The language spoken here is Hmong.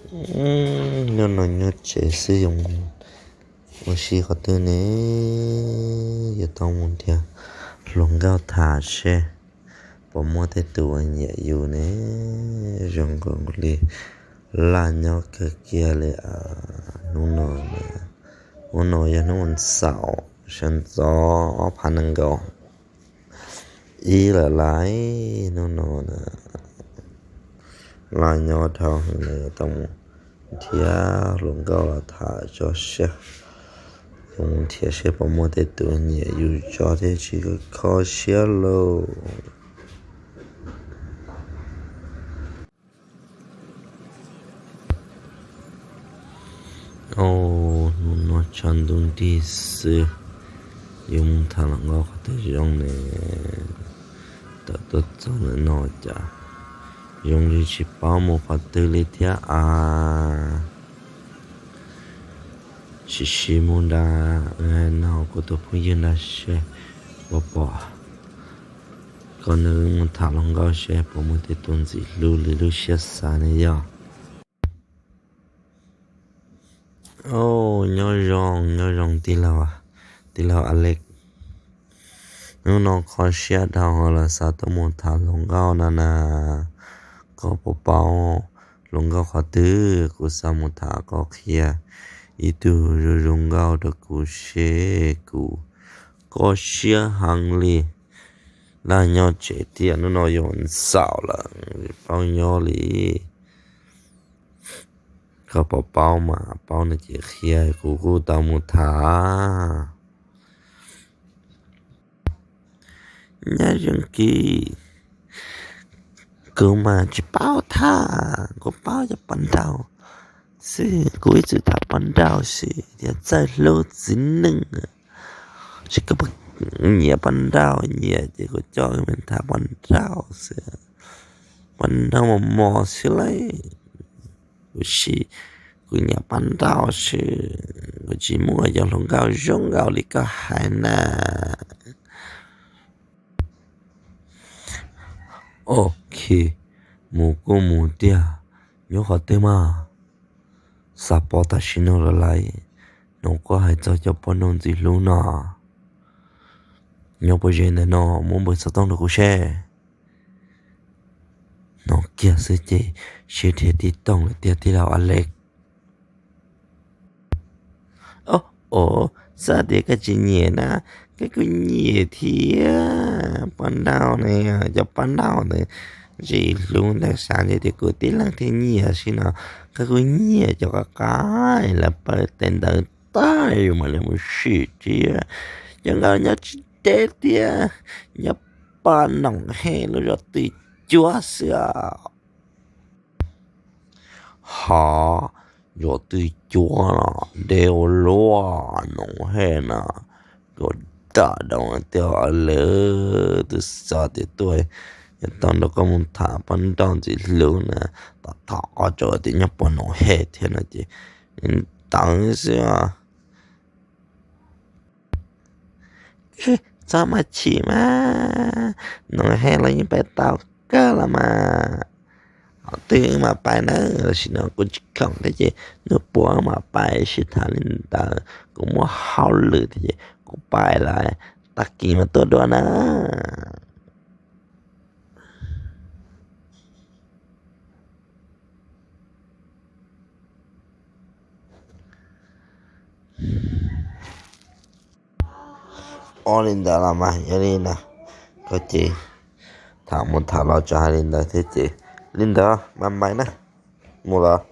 Hnub no nyob tsev xwb yuav mus ua si qhov twg ne? Yuav tau mus nrhiav hluas nkauj tham seb puas muaj tej tus nyiam yus ne. Zoo nkaus li laj nyob kawg kiag li. Hnub no, hnub no yog hnub xaum sawv ntxov ob phav nees nkaum ib lawm lauj. Hnub no na, laj nyob dhau heev lawm, tau mus nrhiav hluas nkauj los tham tso seb, mus nrhiav seb puas muaj tej tus nyiam yus tso thiaj tsis kho siab lauj. Hnub no tshav ntuj nrig xwb, yuav mus tham hluas nkauj qhov twg zoo ne? Tawm tuaj txog ntawm no cas zoo li tsis paub mus qhov twg li thiab as. Sim sim mus nram no kuv tus phooj ywg nrag seb puas pom, kom nws mus tham hluas nkauj seb puas muaj tej tus ntxim hlub li lub siab xav ne yog. Nyob zoo, nyob zoo tij laug, tij laug Alex. Hnub no kho siab dhau los xav tuaj mus tham hluas nkauj no na. Koj puas paub hluas nkauj qhov twg? Kuv xav mus tham, koj qhia ib tug zoo zoo nkauj rau kuv seb, kuv kho siab heev li. Laj nyob tsev tiam hnub no yuav xaum lawm, paub nyob li. Koj puas paub? Mas paub no ces qhia kuv kuj tau mus tham. Nyob zoo kiag, kuv mas tsis paub tham, kuv paub cov poj nrauj xwb, kuv ib txwm tham poj nrauj xwb, tias txawj hlub txiv neej. Tsis koj nyiam poj nrauj, nyiam ces kuv coj mus tham poj nrauj xwb. Poj nrauj mos mos xwb lauj. Kuv, kuv nyiam poj nrauj xwb, kuv tsis muaj cov hluas nkauj zoo nkauj li koj hais na. Ok, mus kuj mus tiag, nyob qhov twg mas? Xav pom tam sim no lawm lauj. Hnov koj hais txog cov poj nrauj ntxim hlub no, nyob puas ze ntawm no, muab npawb xov tooj rau kuv seb. Hnov kiag xwb ces siab dhia tib toog lawm tiag tij laug Alex. Os, xav tias koj tsis nyiam na, koj kuj nyiam thiab. Poj nrauj ne, cov poj nrauj ntawd ntxim hlub ntawd, xav tias kuv tib leeg thiaj nyiam xwb no, koj kuj nyiam cov qab qab lawv pab tes ntawd tag mam li mus sim thiab. Cov nkauj nyob tsis deb thiab, nyob poj noom he lub zos twj cuab xwb. Hov, zos twj cuab los deb ua luaj, noom he no, koj dam doo tiag lawm. Twb xav tias tuaj yuav tau nrog koj mus tham poj nrauj ntxim hlub na, tom thom qhov tsaus tias nyob poj noom he thiab no ces tawv xwb. Txhob maj chim mas, noom he los yeej pais tau kawg los mas. Qhov twg wb mam pais na, tam sim no kuv tsis khoom thiab ces hnub puav wb mam pais sib tham li ntawd, kuv muaj hauj lwm thiab ces kuv pais lawm, tag kis mas tuaj dua na. Ua li ntawd los mas yog li ntawd, koj ces tham mus tham los tso, hais li ntawd thiab ces li ntawd mas pais na, mus lawm.